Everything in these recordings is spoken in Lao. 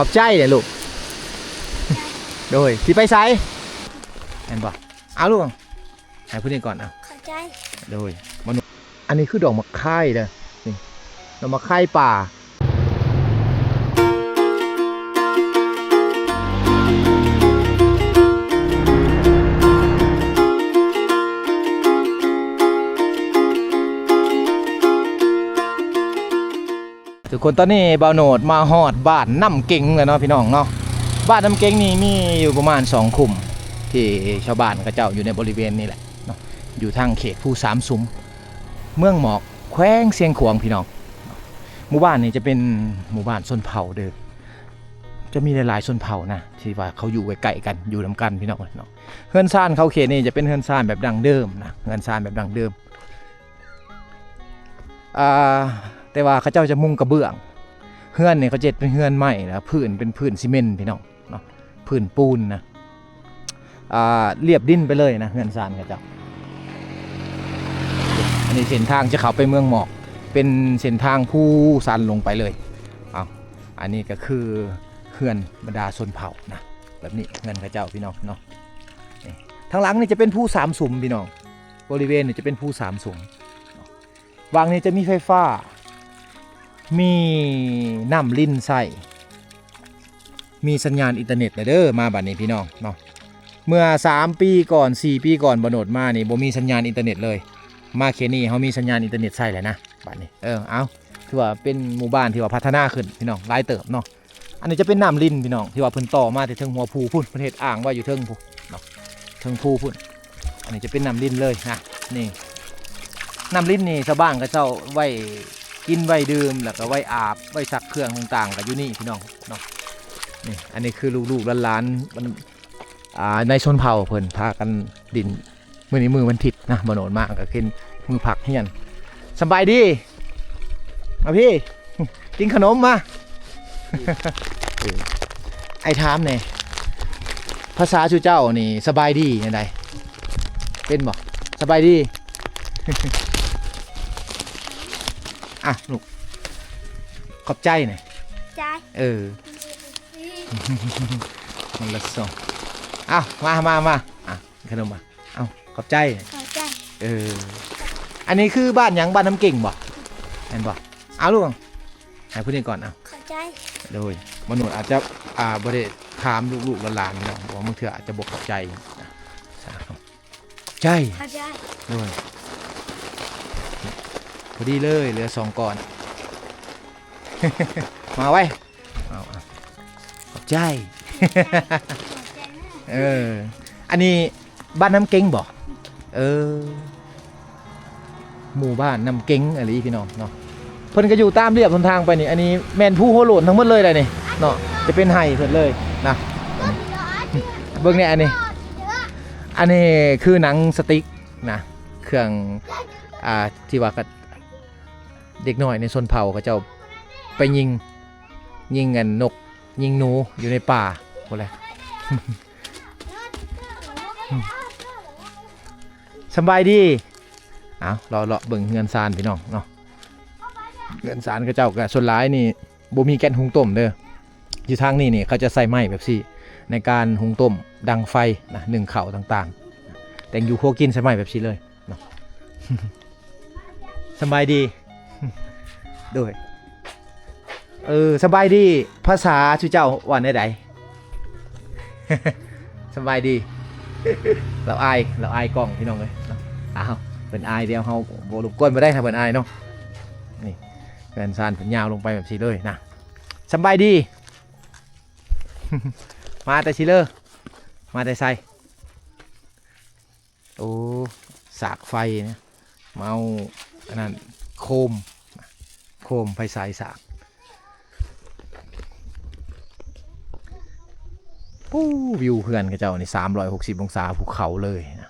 ຂອບໃຈເດ້ລູກ. ໂດຍ ຊິໄປໃສ? ແມ່ນບໍ່? ເອົາລູກ ໃຫ້ຜູ້ນີ້ກ່ອນ ເອົາ. ຂອບໃຈ. ໂດຍ ມະນຸດ ອັນນີ້ຄືດອກໝາກຄາຍເດີ ນີ້ ດອກໝາກຄາຍປ່າ. ທຸກຄົນ ຕອນນີ້ບ່າວໂນດມາຮອດບ້ານນ້ຳເກັງແລ້ວເນາະ ພີ່ນ້ອງເນາະ. ບ້ານນ້ຳເກັງນີ້ມີຢູ່ປະມານສອງຄຸ້ມ ທີ່ຊາວບ້ານເຂົາເຈົ້າຢູ່ໃນບໍລິເວນນີ້ແຫຼະເນາະ ຢູ່ທາງເຂດພູສາມສຸມ ເມືອງໝອກ ແຂວງຊຽງຂວາງ ພີ່ນ້ອງ. ໝູ່ບ້ານນີ້ຈະເປັນໝູ່ບ້ານຊົນເຜົ່າເດີ ຈະມີຫຼາຍໆຊົນເຜົ່ານະ ທີ່ວ່າເຂົາຢູ່ໃກ້ໆກັນ ຢູ່ນຳກັນ ພີ່ນ້ອງເນາະ. ເຮືອນຊານເຂົາເຂດນີ້ຈະເປັນເຮືອນຊານແບບດັ້ງເດີມນະ ເຮືອນຊານແບບດັ້ງເດີມ. ອ່າ ແຕ່ວ່າເຂົາເຈົ້າຈະມຸງກະເບື້ອງ ເຮືອນນີ້ເຂົາຈະເຮັດເປັນເຮືອນໄມ້ ແລ້ວພື້ນເປັນພື້ນຊີເມັນ ພີ່ນ້ອງເນາະ ພື້ນປູນນະ ອ່າ ລຽບດິນໄປເລີຍນະ ເຮືອນຊານເຂົາເຈົ້າ. ອັນນີ້ເສັ້ນທາງຈະເຂົ້າໄປເມືອງໝອກ ເປັນເສັ້ນທາງພູຊັນລົງໄປເລີຍ. ເອົາ ອັນນີ້ກໍຄືເຮືອນບັນດາຊົນເຜົ່ານະ ແບບນີ້ເຮືອນເຂົາເຈົ້າ ພີ່ນ້ອງເນາະ. ນີ້ ທາງຫຼັງນີ້ຈະເປັນພູສາມສຸມ ພີ່ນ້ອງ ບໍລິເວນນີ້ຈະເປັນພູສາມສຸມ. ຫວ່າງນີ້ຈະມີໄຟຟ້າ ມີນ້ຳລິນໃຊ້ ມີສັນຍານອິນເຕີເນັດແລ້ວເດີ ມາບັດນີ້ ພີ່ນ້ອງເນາະ. ເມື່ອສາມປີກ່ອນ ສີ່ປີກ່ອນ ບ່າວໂນດມານີ້ບໍ່ມີສັນຍານອິນເຕີເນັດເລີຍ ມາເຂດນີ້ເຮົາມີສັນຍານອິນເຕີເນັດໃຊ້ແລ້ວນະ ບັດນີ້. ເອີ ເອົາ ຖືວ່າເປັນໝູ່ບ້ານທີ່ວ່າພັດທະນາຂຶ້ນ ພີ່ນ້ອງ ຫຼາຍເຕີບເນາະ. ອັນນີ້ຈະເປັນນ້ຳລິນ ພີ່ນ້ອງ ທີ່ວ່າເພິ່ນຕໍ່ມາແຕ່ເທິງຫົວພູພຸ້ນ ເພິ່ນເຮັດອ່າງໄວ້ຢູ່ເທິງພຸ້ນເນາະ ເທິງພູພຸ້ນ. ອັນນີ້ຈະເປັນນ້ຳລິນເລີຍນະ ນີ້ ນ້ຳລິນນີ້ຊາວບ້ານເຂົາເຈົ້າໄວ້ກິນໄວ້ດື່ມ ແລ້ວກໍໄວ້ອາບ ໄວ້ຊັກເຄື່ອງຕ່າງໆ ກໍຢູ່ນີ້ ພີ່ນ້ອງເນາະ. ນີ້ ອັນນີ້ຄືລູກໆຫຼານໆ ມັນ ອ່າ ໃນຊົນເຜົ່າເພິ່ນພາກັນຫຼິ້ນ ມື້ນີ້ມື້ວັນທິດນະ ບ່າວໂນດມາກໍເປັນມື້ພັກຮຽນ. ສະບາຍດີ ມາພີ່ ກິນຂະໜົມມາ. ເອີ ອ້າຍຖາມແດ່ ພາສາຊຸເຈົ້ານີ້ສະບາຍດີແນວໃດ ເປັນບໍ່? ສະບາຍດີ ອ່ະລູກ ຂອບໃຈແດ່. ໃຈ ເອີ ມັນລະສອງ ເອົາ ມາ ມາ ມາ ອ່ະ ຂະໜົມມາ. ເອົ້າ ຂອບໃຈ ຂອບໃຈ. ເອີ ອັນນີ້ຄືບ້ານຫຍັງ? ບ້ານນ້ຳເກັງບໍ່? ແມ່ນບໍ່? ເອົາລູກ ໃຫ້ຜູ້ນີ້ກ່ອນ ເອົາ ຂອບໃຈ. ໂດຍ ມະນຸດອາດຈະ ອ່າ ບໍ່ໄດ້ຖາມລູກໆຫຼານໆເນາະ ເພາະວ່າບາງເທື່ອອາດຈະບໍ່ເຂົ້າໃຈນະ. ຂອບໃຈ ຂອບໃຈ. ໂດຍ ພໍດີເລີຍ ເຫຼືອສອງກ້ອນ ມາໄວ້. ເອົາ ເອົາ ຂອບໃຈ. ເອີ ອັນນີ້ບ້ານນ້ຳເກັງບໍ່? ເອີ ໝູ່ບ້ານນ້ຳເກັງອີ່ຫຼີພີ່ນ້ອງເນາະ. ເພິ່ນກໍຢູ່ຕາມລຽບຫົນທາງໄປນີ້. ອັນນີ້ແມ່ນພູຫົວໂລ້ນທັງໝົດເລີຍໄດ໋ນີ້ເນາະ ຈະເປັນໄຮ່ເພິ່ນເລີຍນະ. ເບິ່ງແດ່ ອັນນີ້ ອັນນີ້ຄືໜັງສະຕິກນະ ເຄື່ອງ ອ່າ ທີ່ວ່າ ເດັກນ້ອຍໃນຊົນເຜົ່າເຂົາເຈົ້າໄປຍິງ ຍິງອັນນົກ ຍິງໜູຢູ່ໃນປ່າພຸ້ນແຫຼະ. ສຳບາຍດີ. ເອົາ ເລາະໆເບິ່ງເຮືອນຊານພີ່ນ້ອງເນາະ. ເຮືອນຊານເຂົາເຈົ້າກໍສ່ວນຫຼາຍນີ້ບໍ່ມີແກັດຫຸງຕົ້ມເດີ. ຢູ່ທາງນີ້ນີ້ເຂົາຈະໃຊ້ໄມ້ແບບຊີ້ໃນການຫຸງຕົ້ມ ດັງໄຟນະ ໜຶ້ງເຂົ້າຕ່າງໆ ແຕ່ງຢູ່ຄົວກິນໃຊ້ໄມ້ແບບຊີ້ເລີຍ. ເນາະ ສະບາຍດີ. ໂດຍ ເອີ ສະບາຍດີ ພາສາຊຸເຈົ້າວ່າແນວໃດ? ສະບາຍດີ. ລາວອາຍ ລາວອາຍກ້ອງພີ່ນ້ອງເອີຍເນາະ. ອ້າວ ເພິ່ນອາຍ ດຽວເຮົາບໍ່ລົບກວນບໍ່ໄດ້ ຖ້າເພິ່ນອາຍເນາະ. ນີ້ ເຮືອນຊານເພິ່ນຍາວລົງໄປແບບຊີ້ເລີຍນະ. ສະບາຍດີ. ມາແຕ່ຊິເລີ ມາແຕ່ໃສ? ໂອ້ ສາກໄຟນະ ມາເອົາອັນນັ້ນ ໂຄມ ໂຄມໄຟສາຍສາກ. ໂອ້ ວິວເຮືອນເຂົາເຈົ້ານີ້ ສາມຮ້ອຍຫົກສິບອົງສາ ພູເຂົາເລີຍນະ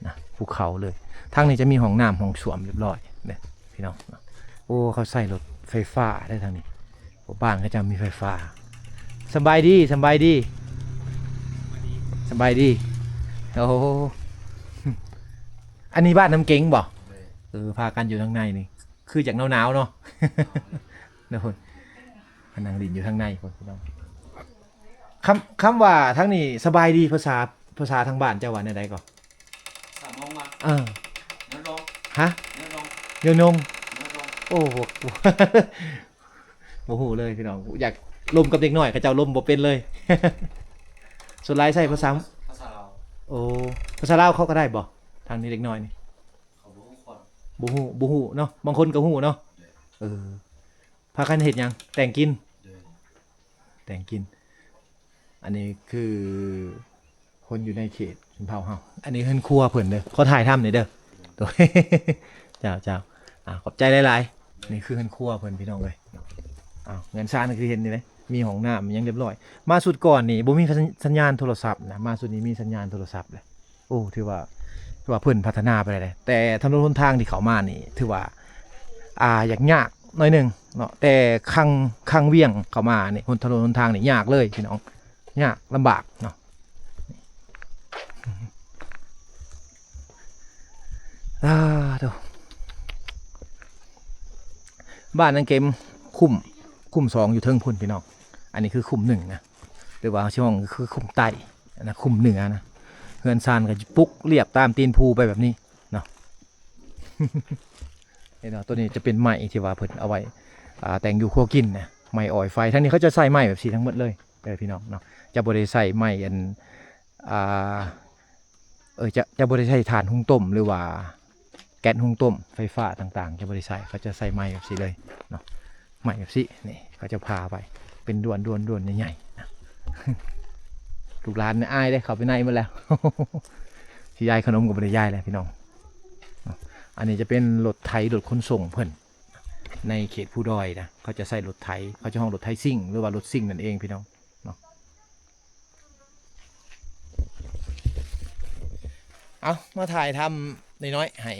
ນະ ພູເຂົາເລີຍ. ທາງນີ້ຈະມີຫ້ອງນ້ຳຫ້ອງສ້ວມຮຽບຮ້ອຍເດ້ພີ່ນ້ອງ. ໂອ້ ເຂົາໃຊ້ລົດໄຟຟ້າໄດ໋ທາງນີ້. ໂອ້ ບ້ານເຂົາເຈົ້າມີໄຟຟ້າ. ສະບາຍດີ ສະບາຍດີ ສະບາຍດີ. ໂອ້ ອັນນີ້ບ້ານນ້ຳເກັງບໍ່? ເອີ ພາກັນຢູ່ທາງໃນນີ້ ຄືຈາກໜາວໆເນາະ. ໂດຍ ມານັ່ງຫຼິ້ນຢູ່ທາງໃນພຸ້ນພີ່ນ້ອງ. ຄຳ ຄຳວ່າທາງນີ້ສະບາຍດີ ພາສາ ພາສາທາງບ້ານເຈົ້າວ່າແນວໃດກໍ? ສາມອງວ່າ ເອີ ເນື້ອລອງ ຮະ? ເນື້ອລອງ ເນື້ອນົງ ເນື້ອລອງ ໂອ້ ບໍ່ ບໍ່ຮູ້ເລີຍພີ່ນ້ອງ. ຢາກລົມກັບເດັກນ້ອຍ ເຂົາເຈົ້າລົມບໍ່ເປັນເລີຍ. ສ່ວນຫຼາຍໃຊ້ພາສາ ພາສາລາວ. ໂອ້ ພາສາລາວເຂົາກໍໄດ້ບໍ່? ທາງນີ້ເດັກນ້ອຍນີ້ ເຂົາບໍ່ຮູ້ຄວາມ ບໍ່ຮູ້ ບໍ່ຮູ້ເນາະ. ບາງຄົນກໍຮູ້ເນາະ. ໂດຍ ເອີ ພາກັນເຮັດຫຍັງ? ແຕ່ງກິນ. ໂດຍ ແຕ່ງກິນ. ອັນນີ້ຄືຄົນຢູ່ໃນເຂດຊົນເຜົ່າເຮົາ. ອັນນີ້ເຮືອນຄົວເພິ່ນເດີ. ຂໍຖ່າຍທຳໜ່ອຍເດີ. ໂດຍ ເຈົ້າ ເຈົ້າ. ອາ ຂອບໃຈຫຼາຍໆ. ນີ້ຄືເຮືອນຄົວເພິ່ນພີ່ນ້ອງເອີຍ. ອ້າວ ເຮືອນຊານຄືເຫັນນີ້ເດ້ ມີຫ້ອງນ້ຳ ມີຫຍັງຮຽບຮ້ອຍ. ມາຊຸດກ່ອນນີ້ບໍ່ມີສັນ ສັນຍານໂທລະສັບນະ. ມາຊຸດນີ້ມີສັນຍານໂທລະສັບແລ້ວ. ໂອ້ ຖືວ່າ ຖືວ່າເພິ່ນພັດທະນາໄປແລ້ວເດ້. ແຕ່ຖະໜົນຫົນທາງທີ່ເຂົ້າມານີ້ ຖືວ່າ ອ່າ ຢາກຍາກໜ້ອຍໜຶ່ງເນາະ. ແຕ່ຂ້າງ ຂ້າງວຽງເຂົ້າມານີ້ ຫົນ ຖະໜົນຫົນທາງນີ້ຍາກເລີຍພີ່ນ້ອງ. ຍາກລຳບາກເນາະ. ອາ ໂທ້ ບ້ານນາງເກັມ ຄຸ້ມ ຄຸ້ມສອງຢູ່ເທິງພຸ້ນພີ່ນ້ອງ. ອັນນີ້ຄືຄຸ້ມໜຶ່ງນະ ຫຼືວ່າເຮົາຊິຮ້ອງຄືຄຸ້ມໃຕ້ ອັນນັ້ນຄຸ້ມເໜືອນະ. ເຮືອນຊານກໍປຸກລຽບຕາມຕີນພູໄປແບບນີ້ເນາະ. ເຫັນບໍ່? ໂຕນີ້ຈະເປັນໄມ້ທີ່ວ່າເພິ່ນເອົາໄວ້ ອ່າ ແຕ່ງຢູ່ຄົວກິນນະ. ໄມ້ອອຍໄຟ. ທາງນີ້ເຂົາຈະໃຊ້ໄມ້ແບບຊີ້ທັງໝົດເລີຍເດີພີ່ນ້ອງເນາະ. ຈະບໍ່ໄດ້ໃຊ້ໄມ້ອັນ ອ່າ ເອີ ຈະ ຈະບໍ່ໄດ້ໃຊ້ຖ່ານຫຸງຕົ້ມ ຫຼືວ່າແກັດຫຸງຕົ້ມ ໄຟຟ້າຕ່າງໆ ຈະບໍ່ໄດ້ໃຊ້. ເຂົາຈະໃຊ້ໄມ້ແບບຊີ້ເລີຍເນາະ. ໄມ້ແບບຊີ້ນີ້ ເຂົາຈະຜ່າໄປເປັນດ້ວນໆໆໃຫຍ່ໆນະ. ລູກຫຼານອາຍເດ້ ເຂົ້າໄປໃນໝົດແລ້ວ. ຊິຢາຍຂະໜົມກໍບໍ່ໄດ້ຢາຍແລ້ວພີ່ນ້ອງ. ອັນນີ້ຈະເປັນລົດໄຖ ລົດຂົນສົ່ງເພິ່ນ ໃນເຂດພູດອຍນະ. ເຂົາຈະໃຊ້ລົດໄຖ ເຂົາຈະຮ້ອງລົດໄຖຊິງ ຫຼືວ່າລົດຊິງນັ້ນເອງພີ່ນ້ອງເນາະ. ເອົາ ມາຖ່າຍທຳນ້ອຍໆໃຫ້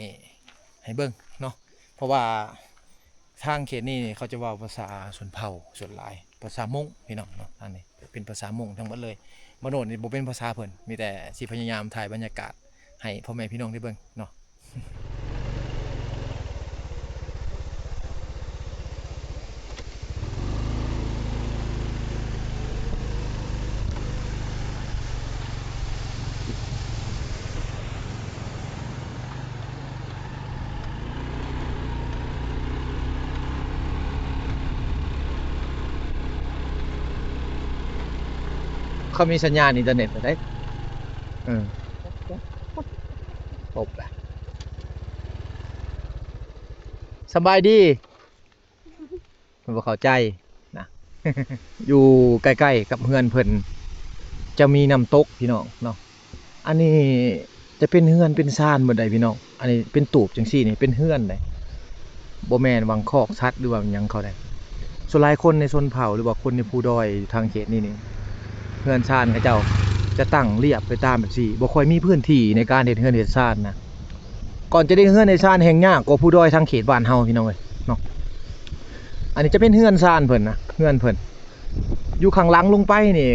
ໃຫ້ເບິ່ງເນາະ. ເພາະວ່າທາງເຂດນີ້ເຂົາຈະເວົ້າພາສາຊົນເຜົ່າສ່ວນຫຼາຍ ພາສາມົ້ງພີ່ນ້ອງເນາະ. ອັນນີ້ເປັນພາສາມົ້ງທັງໝົດເລີຍ. ມະໂນດນີ້ບໍ່ເປັນພາສາເພິ່ນ. ມີແຕ່ຊິພະຍາຍາມຖ່າຍບັນຍາກາດໃຫ້ພໍ່ແມ່ພີ່ນ້ອງໄດ້ເບິ່ງເນາະ. ເຂົາມີສັນຍານອິນເຕີເນັດແລ້ວເດ້. ເອີ ຄົບແລ້ວ. ສະບາຍດີ. ເພິ່ນບໍ່ເຂົ້າໃຈນະ. ຢູ່ໃກ້ໆກັບເຮືອນເພິ່ນຈະມີນ້ຳຕົກພີ່ນ້ອງເນາະ. ອັນນີ້ຈະເປັນເຮືອນເປັນຊານໝົດໃດ໋ພີ່ນ້ອງ. ອັນນີ້ເປັນຕູບຈັ່ງຊີ້ນີ້ ເປັນເຮືອນໃດ໋ ບໍ່ແມ່ນຫວ່າງຄອກສັດ ຫຼືວ່າຫຍັງເຂົາໃດ໋. ສ່ວນຫຼາຍຄົນໃນຊົນເຜົ່າ ຫຼືວ່າຄົນໃນພູດອຍຢູ່ທາງເຂດນີ້ນີ້ ເຮືອນຊານເຂົາເຈົ້າຈະຕັ້ງລຽບໄປຕາມແບບຊີ້ ບໍ່ຄ່ອຍມີພື້ນທີ່ໃນການເຮັດເຮືອນເຮັດຊານນະ. ກ່ອນຈະໄດ້ເຮືອນໄດ້ຊານແຮ່ງຍາກກວ່າພູດອຍທາງເຂດບ້ານເຮົາພີ່ນ້ອງເອີຍເນາະ. ອັນນີ້ຈະເປັນເຮືອນຊານເພິ່ນນະ ເຮືອນເພິ່ນ. ຢູ່ຂ້າງຫຼັງລົງໄປນີ້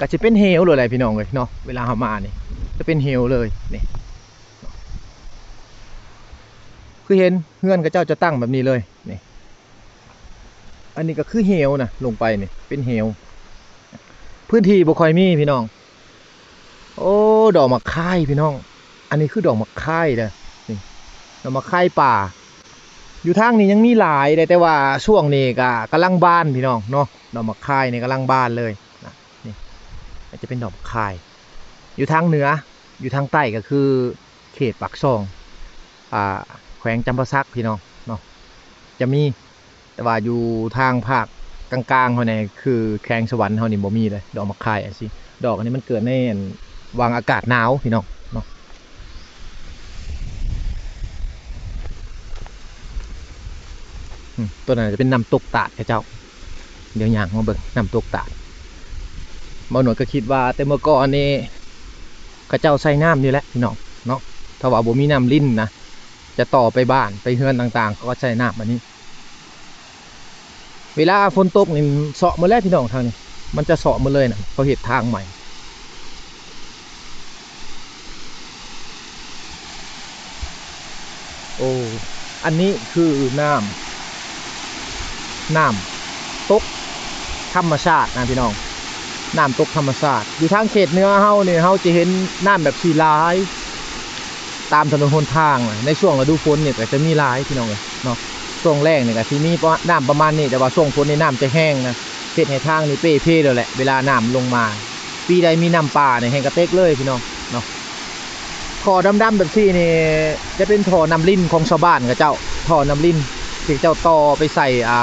ກໍຈະເປັນເຫວໂລດແຫຼະພີ່ນ້ອງເອີຍເນາະ. ເວລາເຮົາມານີ້ຈະເປັນເຫວເລີຍນີ້. ຄືເຫັນເຮືອນເຂົາເຈົ້າຈະຕັ້ງແບບນີ້ເລີຍນີ້. ອັນນີ້ກໍຄືເຫວນະ ລົງໄປນີ້ເປັນເຫວ. ພື້ນທີ່ບໍ່ຄ່ອຍມີພີ່ນ້ອງ. ໂອ້ ດອກໝາກຄາຍພີ່ນ້ອງ. ອັນນີ້ຄືດອກໝາກຄາຍເດີນີ້ ດອກໝາກຄາຍປ່າ. ຢູ່ທາງນີ້ຍັງມີຫຼາຍເດ້ ແຕ່ວ່າຊ່ວງນີ້ກະກຳລັງບານພີ່ນ້ອງເນາະ. ດອກໝາກຄາຍນີ້ກຳລັງບານເລີຍນະ. ນີ້ອາດຈະເປັນດອກໝາກຄາຍ. ຢູ່ທາງເໜືອ ຢູ່ທາງໃຕ້ກໍຄືເຂດປາກຊ່ອງ ອ່າ ແຂວງຈຳປາສັກພີ່ນ້ອງເນາະ ຈະມີ. ແຕ່ວ່າຢູ່ທາງພາກກາງໆເຮົານີ້ ຄືແຂວງສະຫວັນເຮົານີ້ບໍ່ມີເລີຍ ດອກໝາກຄາຍຈັ່ງຊີ້. ດອກອັນນີ້ມັນເກີດໃນອັນ ຫວ່າງອາກາດໜາວພີ່ນ້ອງເນາະ. ອືມ ຕົວນັ້ນຈະເປັນນ້ຳຕົກຕາດເຂົາເຈົ້າ. ດຽວຍ່າງມາເບິ່ງນ້ຳຕົກຕາດ. ບ່າວໜວດກໍຄິດວ່າແຕ່ເມື່ອກ່ອນນີ້ ເຂົາເຈົ້າໃສ່ນ້ຳນີ້ແຫຼະພີ່ນ້ອງເນາະ. ຖ້າວ່າບໍ່ມີນ້ຳລິນນະ ຈະຕໍ່ໄປບ້ານໄປເຮືອນຕ່າງໆ ເຂົາກໍໃສ່ນ້ຳອັນນີ້. ເວລາຝົນຕົກນີ້ເຊາະໝົດແລ້ວພີ່ນ້ອງ ທາງນີ້ມັນຈະເຊາະໝົດເລີຍນະ ເຂົາເຮັດທາງໃໝ່. ໂອ້ ອັນນີ້ຄືນ້ຳ ນ້ຳ ຕົກທຳມະຊາດນະພີ່ນ້ອງ, ນ້ຳຕົກທຳມະຊາດ. ຢູ່ທາງເຂດເໜືອເຮົານີ້ ເຮົາຈະເຫັນນ້ຳແບບນີ້ຫຼາຍ ຕາມຖະໜົນຫົນທາງ. ໃນຊ່ວງລະດູຝົນນີ້ກໍຈະມີຫຼາຍພີ່ນ້ອງເອີຍເນາະ, ຊ່ວງແລ້ງນີ້ກໍຊິມີປະ ນ້ຳປະມານນີ້, ແຕ່ວ່າຊ່ວງຝົນນີ້ນ້ຳຈະແຮງນະ, ເຮັດໃຫ້ທາງນີ້ເປ່ເພແລ້ວແຫຼະ ເວລານ້ຳລົງມາ. ປີໃດມີນ້ຳປ່ານີ້ແຮງກະເຕັກເລີຍພີ່ນ້ອງເນາະ. ທໍ່ດຳໆແບບນີ້ນີ້ ຈະເປັນທໍ່ນ້ຳລິນຂອງຊາວບ້ານເຂົາເຈົ້າ, ທໍ່ນ້ຳລິນທີ່ເຂົາເຈົ້າຕໍ່ໄປໃສ່ ອ່າ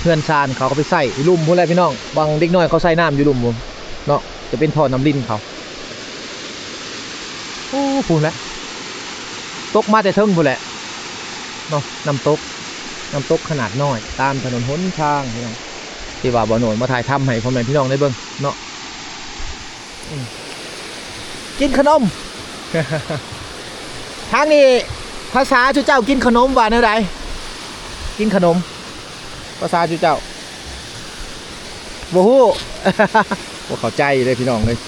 ເຮືອນຊານເຂົາ, ເຂົາໄປໃສ່ຢູ່ລຸ່ມພຸ້ນແຫຼະພີ່ນ້ອງ. ບາງເດັກນ້ອຍເຂົາໃສ່ນ້ຳຢູ່ລຸ່ມພຸ້ນເນາະ, ຈະເປັນທໍ່ນ້ຳລິນເຂົາ. ໂອ້ ພຸ້ນແຫຼະ ຕົກມາແຕ່ເທິງພຸ້ນແຫຼະເນາະ. ນ້ຳຕົກ ນ້ຳຕົກຂະໜາດນ້ອຍ ຕາມຖະໜົນຫົນທາງພີ່ນ້ອງ, ທີ່ວ່າບ່າວໂນດມາຖ່າຍທຳໃຫ້ພໍ່ແມ່ພີ່ນ້ອງໄດ້ເບິ່ງເນາະ. ກິນຂະໜົມ ທາງນີ້ພາສາຊຸເຈົ້າກິນຂະໜົມວ່າແນວໃດ? ກິນຂະໜົມ ພາສາຊຸເຈົ້າບໍ່ຮູ້ ບໍ່ເຂົ້າໃຈເດ້ພີ່ນ້ອງເອີຍ.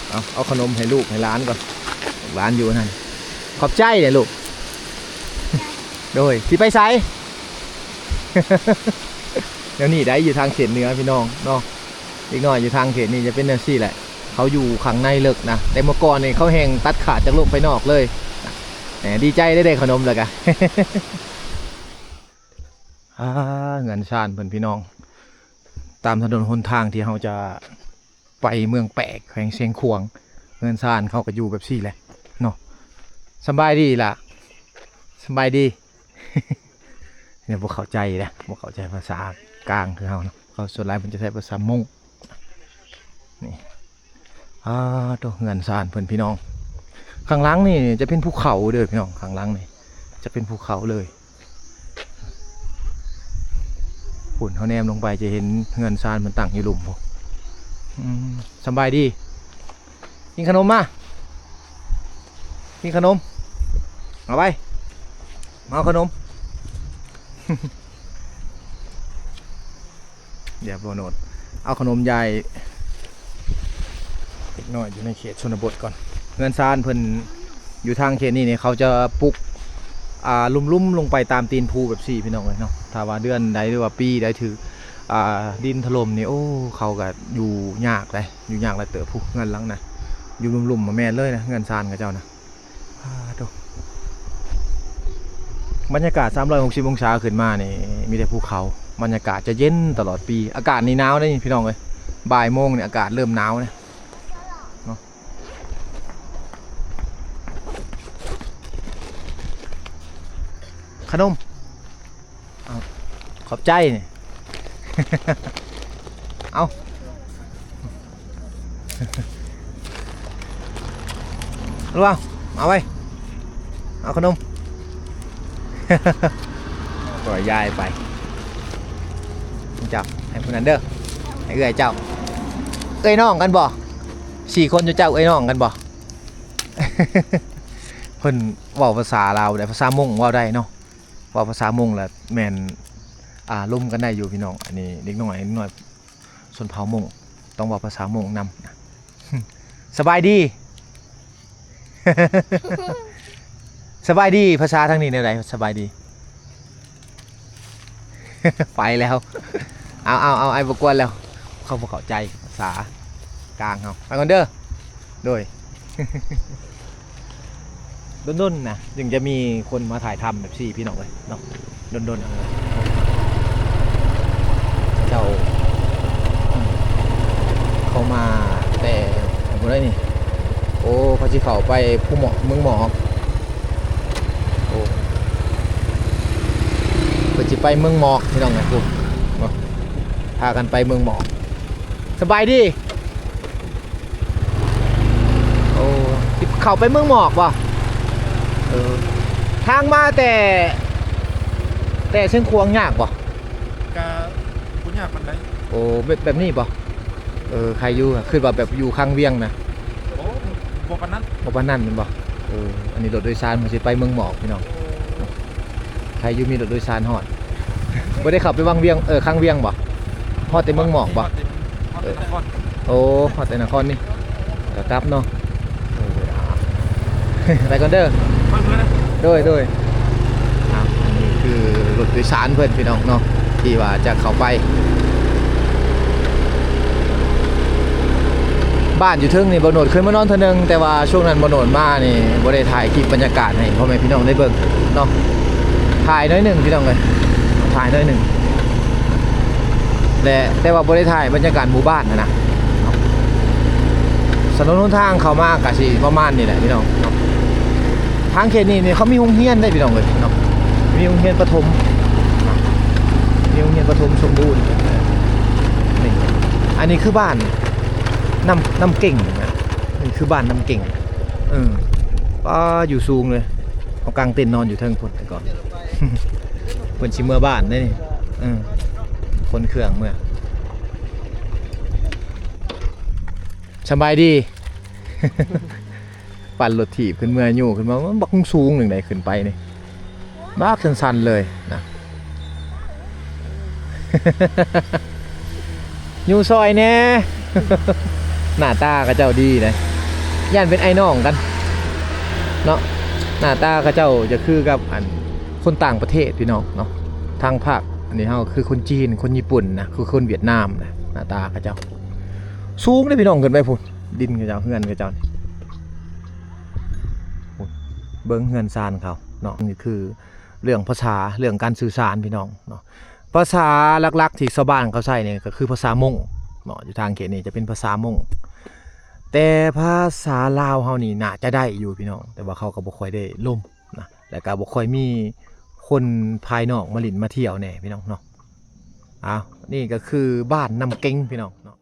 ເອົາ ເອົາຂະໜົມໃຫ້ລູກໃຫ້ຫຼານກ່ອນ, ລູກຫຼານຢູ່ນັ້ນ. ຂອບໃຈເດ້ລູກ. ໂດຍ ຊິໄປໃສ? ແນວນີ້ໄດ໋ ຢູ່ທາງເຂດເໜືອພີ່ນ້ອງເນາະ, ເດັກນ້ອຍຢູ່ທາງເຂດນີ້ຈະເປັນແນວຊີ້ແຫຼະ. ເຂົາຢູ່ຂ້າງໃນເລິກນະ, ແຕ່ເມື່ອກ່ອນນີ້ເຂົາແຮ່ງຕັດຂາດຈາກໂລກພາຍນອກເລີຍ. ແໝ ດີໃຈໄດ້ ໄດ້ຂະໜົມແລ້ວກະ ອ່າ ເຮືອນຊານເພິ່ນພີ່ນ້ອງ, ຕາມຖະໜົນຫົນທາງທີ່ເຮົາຈະໄປເມືອງແປກ ແຂວງຊຽງຂວາງ. ເຮືອນຊານເຂົາກໍຢູ່ແບບຊີ້ແຫຼະເນາະ. ສະບາຍດີຫຼ້າ, ສະບາຍດີ. ຍັງບໍ່ເຂົ້າໃຈເດ້, ບໍ່ເຂົ້າໃຈພາສາກາງຄືເຮົາເນາະ, ເຂົາສ່ວນຫຼາຍເພິ່ນຈະໃຊ້ພາສາມົ້ງ. ນີ້ ອ່າ ໂຕ ເຮືອນຊານເພິ່ນພີ່ນ້ອງ. ຂ້າງຫຼັງນີ້ຈະເປັນພູເຂົາເດີພີ່ນ້ອງ, ຂ້າງຫຼັງນີ້ຈະເປັນພູເຂົາເລີຍ. ພຸ້ນ ເຮົາແນມລົງໄປຈະເຫັນເຮືອນຊານເພິ່ນຕັ້ງຢູ່ລຸ່ມພຸ້ນ. ອືມ ສະບາຍດີ. ກິນຂະໜົມມາ, ກິນຂະໜົມ, ເອົາໄປ ມາເອົາຂະໜົມ. ດຽວບໍ່ໂນດ ເອົາຂະໜົມຢາຍເດັກນ້ອຍຢູ່ໃນເຂດຊົນນະບົດກ່ອນ. ເຮືອນຊານເພິ່ນຢູ່ທາງເຂດນີ້ນີ້ ເຂົາຈະປຸກ ອ່າ ລຸ່ມໆລົງໄປຕາມຕີນພູແບບຊີ້ພີ່ນ້ອງເອີຍເນາະ. ຖ້າວ່າເດືອນໃດ ຫຼືວ່າປີໃດຖືກ ອ່າ ດິນຖະຫຼົ່ມນີ້ ໂອ້ ເຂົາກໍຢູ່ຍາກເດ້, ຢູ່ຍາກຫຼາຍເຕີບ. ຜູ້ເຮືອນຫຼັງນະ ຢູ່ລຸ່ມໆ ແມ່ນເລີຍນະ ເຮືອນຊານເຂົາເຈົ້ານະ. ອ່າ ໂຕ ບັນຍາກາດສາມຮ້ອຍຫົກສິບອົງສາຂຶ້ນມານີ້ ມີແຕ່ພູເຂົາ, ບັນຍາກາດຈະເຢັນຕະຫຼອດປີ. ອາກາດນີ້ໜາວເດ້ພີ່ນ້ອງເອີຍ, ບ່າຍໂມງນີ້ອາກາດເລີ່ມໜາວເດ້ເນາະ. ຂະໜົມ ເອົາ ຂອບໃຈນີ້ ເອົາ ລະວັງ ເອົາໄວ້ ເອົາຂະໜົມ ປ່ອຍຍາຍໄປ. ເຈົ້າ ໃຫ້ຜູ້ນັ້ນເດີ ໃຫ້ເອື້ອຍເຈົ້າ. ເອື້ອຍນ້ອງກັນບໍ່? ສີ່ຄົນເຈົ້າເອື້ອຍນ້ອງກັນບໍ່? ເພິ່ນເວົ້າພາສາລາວໄດ້ ພາສາມົ້ງເວົ້າໄດ້ເນາະ. ເວົ້າພາສາມົ້ງລະແມ່ນ ອ່າ ລົມກັນໄດ້ຢູ່ພີ່ນ້ອງ. ອັນນີ້ເດັກນ້ອຍ ເດັກນ້ອຍຊົນເຜົ່າມົ້ງ ຕ້ອງເວົ້າພາສາມົ້ງນຳ. ສະບາຍດີ ສະບາຍດີ ພາສາທາງນີ້ແນວໃດ? ສະບາຍດີ. ໄປແລ້ວ. ເອົາ ເອົາ ເອົາ ອ້າຍບໍ່ກວນແລ້ວ. ເຂົາບໍ່ເຂົ້າໃຈພາສາກາງເຮົາ. ໄປກ່ອນເດີ. ໂດຍ ດົນໆນະ ຈຶ່ງຈະມີຄົນມາຖ່າຍທຳແບບຊີ້ພີ່ນ້ອງເອີຍເນາະ. ດົນໆ ເຈົ້າ ເຂົາມາແຕ່ ຜູ້ໃດນີ້? ໂອ້ ເຂົາຊິເຂົ້າໄປພູໝອກ ເມືອງໝອກ. ໂອ້ ເພິ່ນຊິໄປເມືອງໝອກພີ່ນ້ອງເອີຍ. ໂອ້ ເນາະ ພາກັນໄປເມືອງໝອກ. ສະບາຍດີ. ໂອ້ ຊິເຂົ້າໄປເມືອງໝອກບໍ່? ເອີ ທາງມາແຕ່ ແຕ່ຊຽງຂວາງຍາກບໍ່? ກະບໍ່ຍາກປານໃດ. ໂອ້ ແບບ ແບບນີ້ບໍ່? ເອີ ໃຄຢູ່ ຄຶດວ່າແບບຢູ່ຂ້າງວຽງນະ. ໂອ້ ບໍ່ປານນັ້ນ. ບໍ່ປານນັ້ນແມ່ນບໍ່? ເອີ ອັນນີ້ລົດໂດຍສານ ເພິ່ນຊິໄປເມືອງໝອກພີ່ນ້ອງ. ໃຜຢູ່ມີລົດໂດຍສານຮອດ. ບໍ່ໄດ້ເຂົ້າໄປວັງວຽງ ເອີ ຂ້າງວຽງບໍ່? ຮອດແຕ່ເມືອງໝອກບໍ່? ຮອດແຕ່ ຮອດແຕ່ນະຄອນ. ໂອ້ ຮອດແຕ່ນະຄອນນີ້ ກໍກັບເນາະ. ເອີ ໄປກ່ອນເດີ. ໄປເມືອນະ. ໂດຍ ໂດຍ. ອ່າ ອັນນີ້ຄືລົດໂດຍສານເພິ່ນພີ່ນ້ອງເນາະ ທີ່ວ່າຈະເຂົ້າໄປ. ບ້ານຢູ່ເທິງນີ້ ບ່າວໂນດເຄີຍມານອນເທື່ອໜຶ່ງ, ແຕ່ວ່າຊ່ວງນັ້ນບ່າວໂນດມານີ້ບໍ່ໄດ້ຖ່າຍຄລິບບັນຍາກາດໃຫ້ພໍ່ແມ່ພີ່ນ້ອງໄດ້ເບິ່ງເນາະ. ຖ່າຍໜ້ອຍໜຶ່ງພີ່ນ້ອງເອີຍ, ຖ່າຍໜ້ອຍໜຶ່ງ. ແລະ ແຕ່ວ່າບໍ່ໄດ້ຖ່າຍບັນຍາກາດໝູ່ບ້ານຫັ້ນນະ. ຖະໜົນຫົນທາງເຂົ້າມາກະຊິປະມານນີ້ແຫຼະພີ່ນ້ອງເນາະ. ທາງເຂດນີ້ນີ້ເຂົາມີໂຮງຮຽນໄດ໋ພີ່ນ້ອງເອີຍເນາະ, ມີໂຮງຮຽນປະຖົມ, ມີໂຮງຮຽນປະຖົມສົມບູນ. ນີ້ ອັນນີ້ຄືບ້ານນ້ຳ ນ້ຳເກັງນະ, ນີ້ຄືບ້ານນ້ຳເກັງ. ເອີ ປ້າ ຢູ່ສູງເລີຍ. ເຮົາກາງເຕັນນອນຢູ່ເທິງພຸ້ນແຕ່ກ່ອນ. ເພິ່ນຊິເມືອບ້ານເດ້ນີ້. ເອີ ຂົນເຄື່ອງເມືອ. ສະບາຍດີ. ປັ່ນລົດຖີບຂຶ້ນເມືອ ໂຍກຂຶ້ນມາ ມັນບັກສູງໜຶ່ງໃດຂຶ້ນໄປນີ້, ບັກຊັນໆເລີຍນະ. ໂຍກຊ່ອຍແດ່. ໜ້າຕາເຂົາເຈົ້າດີເດ້, ຢ້ານເປັນອ້າຍນ້ອງກັນເນາະ. ໜ້າຕາເຂົາເຈົ້າຈະຄືກັບອັນຄົນຕ່າງປະເທດພີ່ນ້ອງເນາະ. ທາງພາກອັນນີ້ເຮົາຄືຄົນຈີນ, ຄົນຍີ່ປຸ່ນນະ, ຄືຄົນຫວຽດນາມນະ. ໜ້າຕາເຂົາເຈົ້າສູງເດ້ພີ່ນ້ອງ, ຂຶ້ນໄປພຸ້ນ ດິນເຂົາເຈົ້າ, ເຮືອນເຂົາເຈົ້າ. ເບິ່ງເຮືອນຊານເຂົາເນາະ. ນີ້ຄືເລື່ອງພາສາ, ເລື່ອງການສື່ສານພີ່ນ້ອງເນາະ. ພາສາຫຼັກໆທີ່ຊາວບ້ານເຂົາໃຊ້ນີ້ກໍຄືພາສາມົ້ງເນາະ. ຢູ່ທາງເຂດນີ້ຈະເປັນພາສາມົ້ງ, ແຕ່ພາສາລາວເຮົານີ້ໜ້າຈະໄດ້ຢູ່ພີ່ນ້ອງ, ແຕ່ວ່າເຂົາກໍບໍ່ຄ່ອຍໄດ້ລົມນະ, ແລ້ວກໍບໍ່ຄ່ອຍມີຄົນພາຍນອກມາຫຼິ້ນມາທ່ຽວແດ່ພີ່ນ້ອງເນາະ. ອ້າວ ນີ້ກໍຄືບ້ານນ້ຳເກັງພີ່ນ້ອງເນາະ.